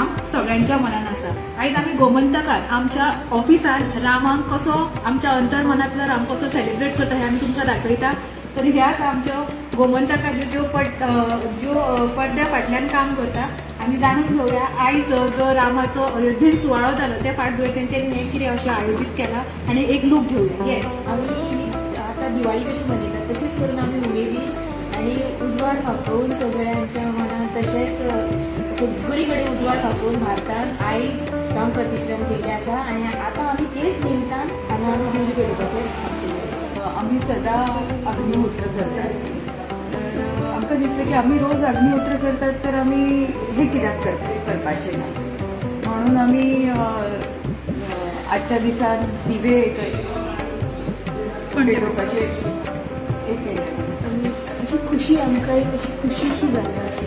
राम सगळ्यांच्या मनान आसा. आयज आमी गोमंतकान आमच्या ऑफिसान रामाक कसो आमच्या अंतर्मनांतलो राम कसो सेलिब्रेट करता हें आमी तुमकां दाखयता. तर ह्याच आमच्यो गोमंतकाच्यो ज्यो ज्यो पडद्या फाटल्यान काम करता आमी जाणून घेवया आयज जो रामाचो अयोध्येन सुवाळो जालो त्या फाटभुंयेर तेंच्यांनी हें कितें अशें आयोजीत केलां आनी एक लूक घेवया. येस, आमी आतां दिवाळी कशी मनयतात तशीच करून आमी उमेदी आनी उजवाड फांकोवन सगळ्यांच्या मनात तशेंच सगळी कडेन उजवाड फांकोवन भारतान आयज राम प्रतिश्ठान केल्लें आसा आनी आतां आमी तेच निमतान हांगा आमी दिवली पेटोवपाचें काम केल्लें आसा. आमी सदां अग्निहोत्र करतात, तर आमकां दिसलें की आमी रोज अग्निहोत्र करतात तर आमी हें कित्याक करपाचें ना म्हणून आमी आजच्या दिसा दिवे पेटोवपाचें हें केलें. अशी खुशी आमकां एक अशी खुशीशी जाता, अशी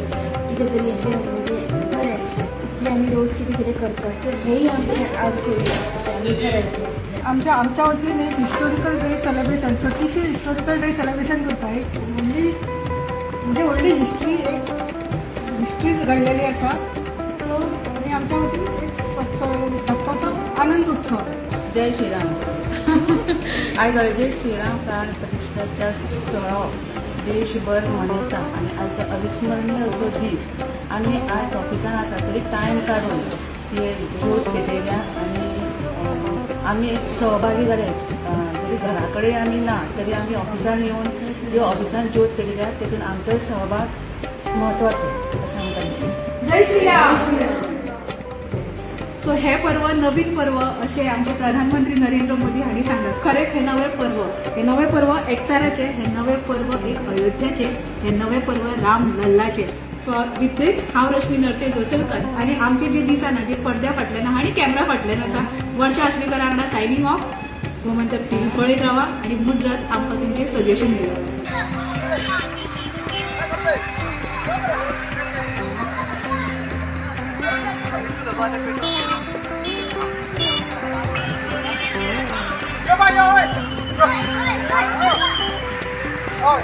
कितें तरी अशें म्हणजे बरें अशें की आमी रोज कितें कितें करतात तर हेंय आमी आज करुया अशें आमी ठरयलें. आमच्या आमच्या वतीन एक हिस्टोरिकल डे सेलिब्रेशन, छोटीशी हिस्टोरिकल डे सेलिब्रेशन करता. एक म्हणजे म्हणजे व्हडली हिस्ट्री, एक हिस्ट्रीच घडलेली आसा. सो आनी आमच्या वतीन एक स्वच्छ धाकटोसो आनंद उत्सव. जय श्रीराम. आयज अयोध्येत श्रीराम प्राण प्रतिश्ठाच्या सुवाळो देशभर मनयता आनी आयचो अविस्मरणीय असो दीस. आमी आयज ऑफिसान आसा तरी टायम काडून ती ज्योत पेटयल्या आनी आमी एक सहभागी जाले. जरी घरा कडेन आमी ना तरी आमी ऑफिसान येवन ज्यो ऑफिसान ज्योत पेटयल्या तेतून आमचोय सहभाग म्हत्वाचो अशें आमकां दिसता. जय श्रीराम. सो हे पर्व नवीन पर्व अशें आमचे प्रधानमंत्री नरेंद्र मोदी हांणी सांगलां. खरेंच हें नवें पर्व, हें नवें पर्व एकचाराचें, हें नवें पर्व एक अयोध्याचें, हें नवें पर्व राम लल्लाचें. सो विथ these हांव रश्मी नरसे जोसलकर आनी आमचे जे दिसाना जे पडद्या फाटल्यान आहा आनी कॅमेरा फाटल्यान आसा वर्षा आश्वेकर वांगडा सायनींग ऑफ. गोमंतक टीव्ही पळयत रावा आनी मुजरत आमकां तुमचें सजेशन दिया. Oh.